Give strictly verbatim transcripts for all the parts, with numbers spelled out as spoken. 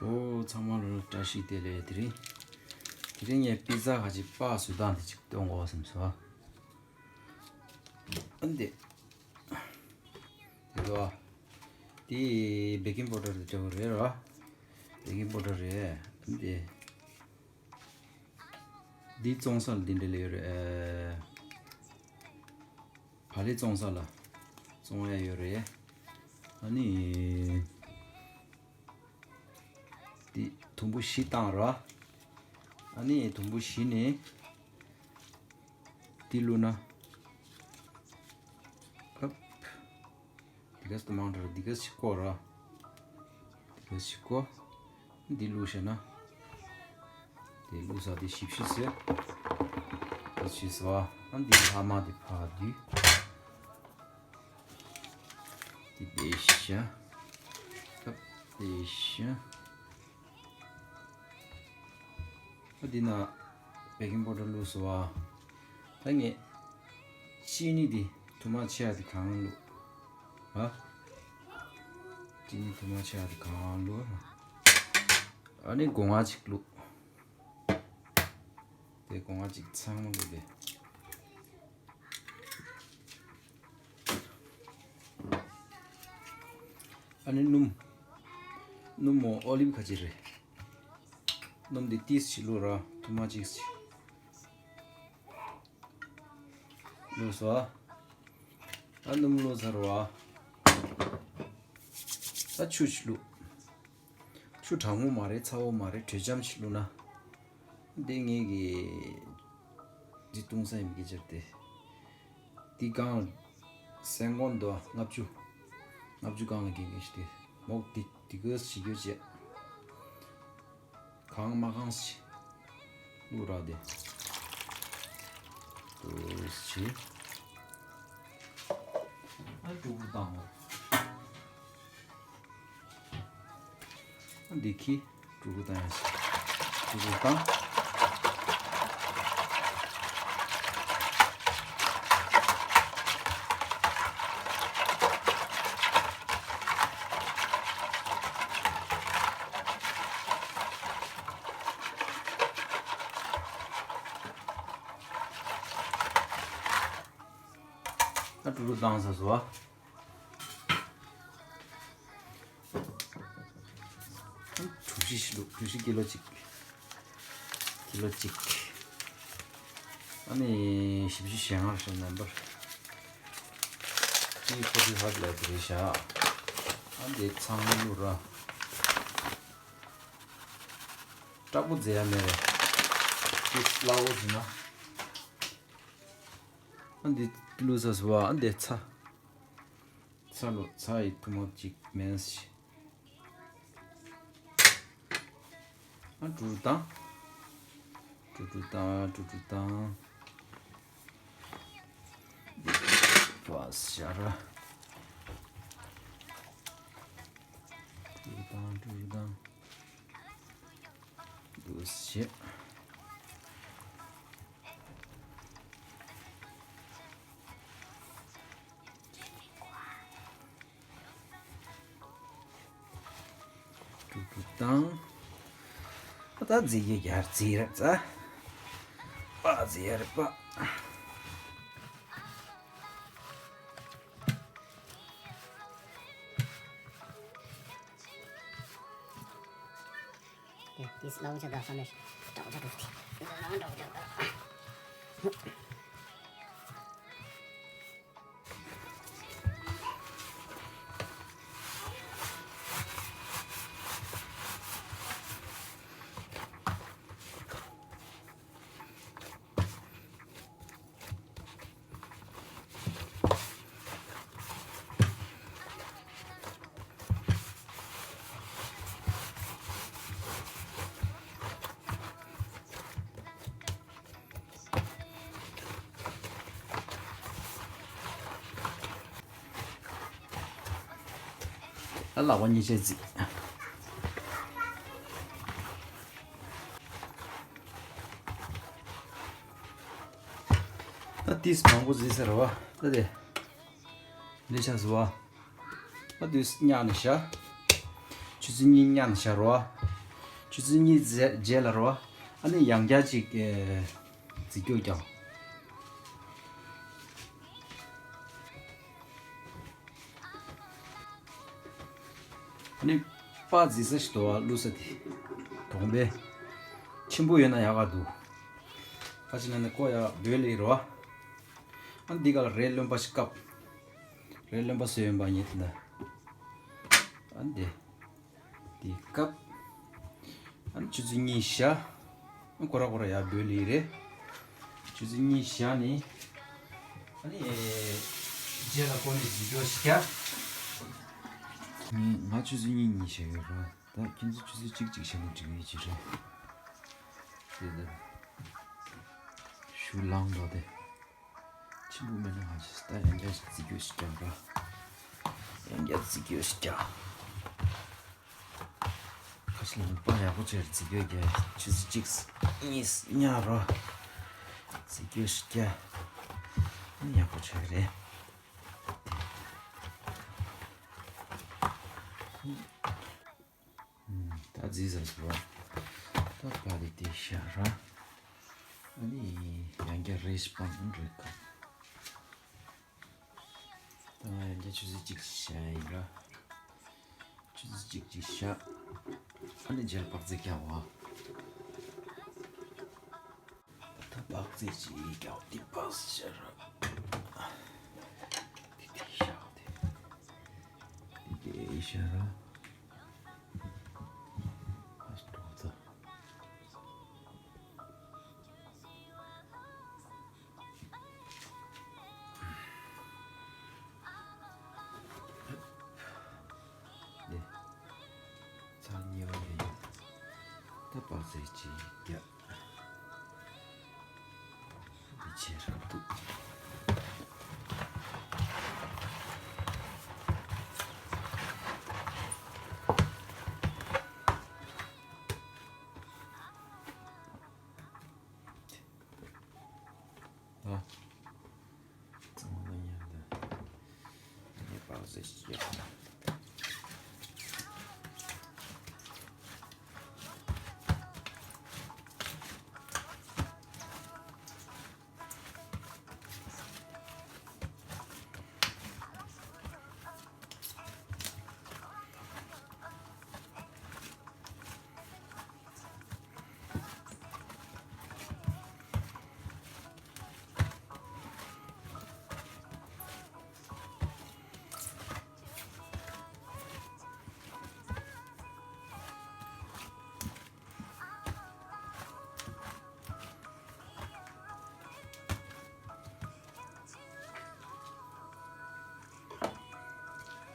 ཨོ་ཚང་མ་ལ་བཀྲ་ཤིས་བདེ་ལེགས། དེ་རིང་དེ་རིང་ངས་པི་ཛ་ག་ཅིག་པགས་བཟོ་སྟངས་དེ་ཅིག་སྟོན་དགོས་བསམ་སོང་། ཨ་འདི་དེ་ལོ་དེ་བེ་ཀིང་པའུ་ཌར་དེ་འདྲ་བོ་རེད་རོ། བེ་ཀིང་པའུ་ཌར་རེད། ཨ་འདི་འདི་བཙོང་ས་ལ་འདི་འདྲ་ལས་ཡོད་རེད། བག་ལེབ་བཙོང་ས་ལ་བཙོང་ཡ་ཡོད་རེད། ཨ་ནི་འདི་དུམ་བུ་བཞི་བཏང་རོ། ཨ་ནི་དུམ་བུ་བཞི་ནས་འདི་བླུགས་ན། ཨབ། འདི་ག་སི་མང་དྲགས། འདི་ག་སི་བསྐོར་ར། འདི་ག་སི་བསྐོར། འདི་བླུགས་ཤེ་ན། འདི་བླུགས་ས་འདི་ཞིབ་ཞིབ་ཟེར། འདི་ཞིབ་ཟེར་བ། ཨ་འདི་ལྷག་མ་འདི་ཕར་བསྡུས། འདི་བསྡད་ཤག་ཨབ་བསྡད་ཤག་ཨ་འདི་ན་བེ་ཀིང་པའུ་ཌར་བླུགས་སོང་བ། ད་ངས་ཅི་ནི་འདི་དུ་མ་ཆེ་ཡ་འདི་གང་བླུགས། ཨ། ཅི་ནི་དུ་མ་ཆེ་ཡ་འདི་གང་བླུགས། ཨ་ནི་སྒོ་ང་གཅིག་བླུགས། དེ་སྒོ་ང་གཅིག་ཚང་མ་བླུགས་ཏེ། ཨ་ནི་སྣུམ། སྣུམ་མོ་ཨོ་ལིབ་ཁ་ཅིག་རེད། སྣུམ་འདི་ཏིས་ཅིག་བླུགས་ར། དུ་མ་གཅིག་ཅིག་བླུགས་སོ། ཨ་སྣུམ་བླུགས་ཚར་བ། ཨ་ཆུ་ཅིག་བླུགས། ཆུ་གྲང་མོ་མ་རེད། ཚ་བོ་མ་རེད། དྲོད་འཇམ་ཞིག་བླུགས་ན། འདི་ངེད་ཀྱི་འདི་བཏུང་ས་ཡིན་གྱི་ཅིག་སྟེ། འདི་གང་སེང་གོང་དུ་ལྔ་བཅུ། ལྔ་བཅུ་གང་ལ་འགན་གྱི་ཞིག་སྟེ། མོག་འདི་འདི་གོས་ཞིག་ཡོད་ཅེ། གང་མ་གང་ཞིག་བླུགས་ར་དེ། འདུག་ཞིག་ཨ་དཀྲུག་དཀྲུག་བཏང་ངོ་། ཨ་འདི་ཁི་དཀྲུག་དཀྲུག་བཏང་ཡ་ཞིག་དཀྲུག་དཀྲུག་བཏང་། ཨ་དཀྲུག་དཀྲུག་བཏང་ས་སོ། གྲོ་ཞིབ་ཞིག་འདུག་གྲོ་ཞིབ་ཀི་ལོ་གཅིག་གི་ལོ་གཅིག་ཨ་ནི་ཞིབ་ཞིབ་ཞལ་སྔར་ཞིག་ནམ་པར་ཅིའི་ཁོ་ཚོའི་ཧ་ལས་དེ་རེད་ཤག་ཨ་འདི་ཚང་མ་བླུགས་ར། སྐྲག་པོ་མཛད་ཡ་མེད་རེད། ཅིག་སླ་བོ་བྱས་ན། ཨ་འདི་བླུགས་ས་སུ་བ། ཨ་འདི་ཚ། ཚ་ལོ་ཚ་ཡི་ཐུ་མོ་གཅིག་མེད་ཤི། ཨ་དཀྲུག་དཀྲུག་བཏང་། དཀྲུག་དཀྲུག་བཏང་། དཀྲུག་དཀྲུག་བཏང་། བ་ཤ་ར། དཀྲུག་དཀྲུག་བཏང་། དཀྲུག་དཀྲུག་བཏང་། འདུག་སེ། དཀྲུག་དཀྲུག་བཏང་། ད་རྫི་ཡི་རྒྱ་རྫི་ར་ཙ། པ་རྫི་ཡ་ར་པ། དེ་དེ་སླ་བོ་ཆ་དག་ས་ནས་འདྲ་བོ་ཆ་འགྲོ་དེ་འདྲ་བོ་ཆ་འགྲོ། ཨ་ལག་པ་གཉིས་ཆ་རྫི། ད་ཏིས་མང་པོ་རྫི་ཟེར་བ་ད་དེ། འདི་ཆ་ཟུ་བ། ཨ་དུས་ཉག་ནས་བཞག་ཆུ་ཚོད་གཉིས་ཉག་ནས་བཞག་རོ། ཆུ་ཚོད་གཉིས་རྗེས་ལ་རོ། ཨ་ནི་ཡང་བསྐྱར་ཅིག་ཨེ། རྫིག་སྐྱོ་རྒྱག་ཨ་ནི་པ་རྫིག་ས་ཞིག་འདུག་བ། བླུགས་ས་དེ་གདོང་པས་ཆེན་པོ་ཡོད་ན་ཡག་ག་འདུག་ཁ་ཅིག་ན་ནི་ཀོ་ཡག་འབོལ་ལེ་རོ། ཨ་ནི་འདི་ག་ལ་རས་རློན་པ་ཞིག་བཀབ། རས་རློན་པ་བཟོས་ཡོད་པ་ཉིད་དེ་ན། ཨ་ནི་དེ། དེ་སྐབས། ཨ་ནི་ཆུ་ཚོད་གཉིས་བཞག་ཨ་ནི་ཁོ་ར་ཁོ་ར་ཡར་འབོལ་ལེ་རེད། ཆུ་ཚོད་གཉིས་བཞག་ནི། ཨ་ནི། རྗེས་ལ་ཁོ་ནི་རྫིག་སྐྱོ་ཞིག་རྒྱག་ངས་ང་ཆུ་ཚོད་གཉིས་གཉིས་བཞག་ཡོད་ར། ད་ཁྱེད་ཚོ་ཆུ་ཚོད་གཅིག་གཅིག་བཞག་ན་འགྲིག་གི་ཡོད་ཀྱི་རེད། དེ་ལ། ཞུ་ལང་འགྲོ་དེ། ཆེན་པོ་མེད་ན་ང་ཚོས་ད་ཡང་བསྐྱར་རྫིག་སྐྱོ་ཞིག་རྒྱག་ར། ཡང་བསྐྱར་རྫིག་སྐྱོ་ཞིག་རྒྱག་ཁ་ཤས་ལ་ནི་པ་ཡག་པོ་བྱས་རྫིག་སྐྱོ་རྒྱག་ཆུ་ཚོད་གཅིག་གཉིས་ཉར་རོ། རྫིག་སྐྱོ་ཞིག་རྒྱག་ཡག་པོ་བྱས་རེད། ད་རྫིག་ཟེར་སོང་། ད་པ་དེ་དེ་བཞག་ར། ཨ་ནི་ཡང་བསྐྱར་རེ་ཞིག་སྤང་རེ་ཁ། ད་ང་ཡང་བསྐྱར་ཆུ་ཚོད་གཅིག་བཞག་ཡིན་ར། ཆུ་ཚོད་གཅིག་གཅིག་བཞག་ཨ་ནི་རྗེས་ལ་པག་ཙེ་རྒྱག་བ། ད་པག་ཙེ་ཅིག་རྒྱག་དེ་པག་ཙེ་བཞག་ར། དེ་དེ་བཞག་དེ། དེ་དེ་བཞག་ར། ཨ་སྟོ་ད། ནས། ཚར་གཉིས་པ་ཡོད་ཡོད། ད་པག་ཙེ་གཅིག་རྒྱག་འདི་བྱས་རབ་འདུག་ཨ། གཙང་མ་ཉར་འདི། ངས་པག་ཙེ་ཞིག་བརྒྱབ།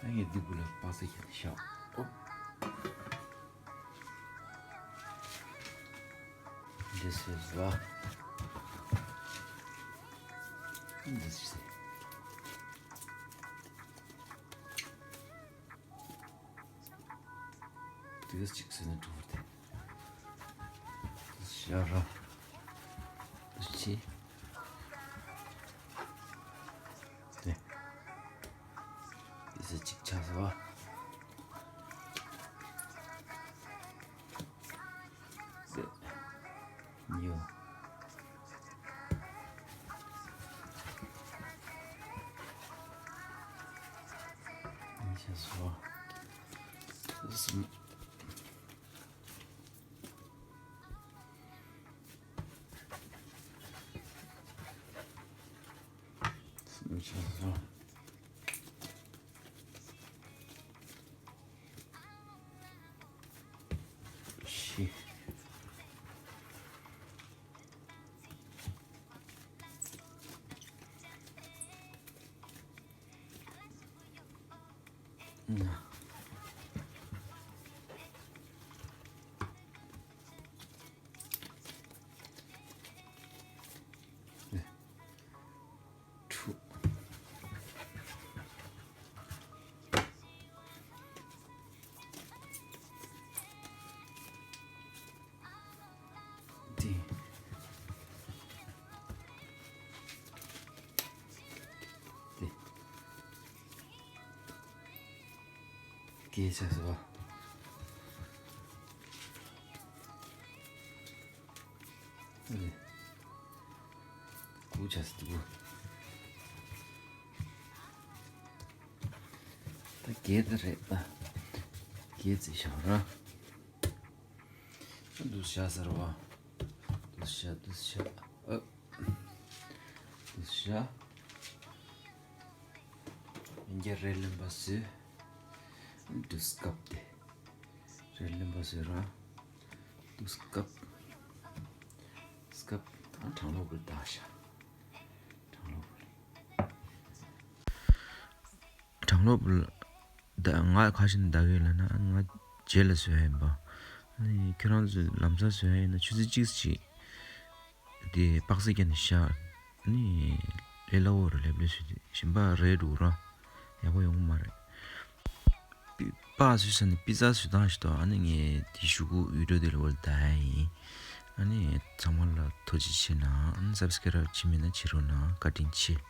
ད་ངས་འདི་གུ་ལ་པག་ཙེ་བརྒྱབ་ནས་བཞག་འོ། This is the this is དེ་གཅིག་ཟེར་ན་འགྲོ་བར་དེ། ཤ་ར། ཅི། དེ། དེ་ཟེར་གཅིག་ཆགས་སོང་བ། ཟེར། ཉོ། ཉོ་ཤ་སོ། གསུམ། གསུམ་ཆགས་སོང་། བཞི། ལྔ། དྲུག་འདི། འདི། སྐད་ཆ་ཟེར་བ། ཀུ་ཆ་སི་ཏུ་ཀུ། ད་གེ་ད་རེད་ད། གེ་ཙི་ཤ་ར། འདུ་ཤ་ཟེར་བ། འདུ་ཤ་འདུ་ཤ། ཨ། འདུ་ཤ། ཡིན་རྒྱ་རེ་ལིན་པ་སུ། འདུ་སྐབས་དེ། རེ་ལིན་པ་སུ་ར། འདུ་སྐབས། སྐབས། ཨ་གྲང་ལོག་པོ་ད་ཤ། གྲང་ལོག་པོ། གྲང་ལོག་པོ་ལ། ད་ང་ཁ་ཤས་ནི་ད་གེ་ལ་ན་ང་རྗེས་ལ་བཟོས་ཡིན་པ། ནི་ཁྱོད་རང་ཚོས་ལམ་སང་བཟོས་ཡིན་ན་ཆུ་ཚོད་གཅིག་ཅིག་དེ་པགས་སེ་ཀྱ་ནི་ཤ། ནི་ལས་སླ་བོ་རུ་ལེབ་ལེབ་བཟོས་ཏེ་ཞིམ་པ་རེད་འདུག་ར། ཡག་པོ་ཡོང་གི་མ་རེད། པི་པགས་བཟོས་ས་ནི་པི་ཛ་བཟོས་སྟངས་ཤིག་ཏོ། ཨ་ནི་ངས་དེ་ཞུ་གུ་ཡུ་ཊུབ་དེ་ལ་བོར་ད་ཡིན། ཨ་ནི་ཚང་མ་ལ་ཐུགས་རྗེ་ཆེ་གནང་། ཨ་ནི་སབ་སི་ཀ་རབ་བྱེད་མེད་ན་བྱེད་རོགས་གནང་། བཀའ་དྲིན་ཆེ།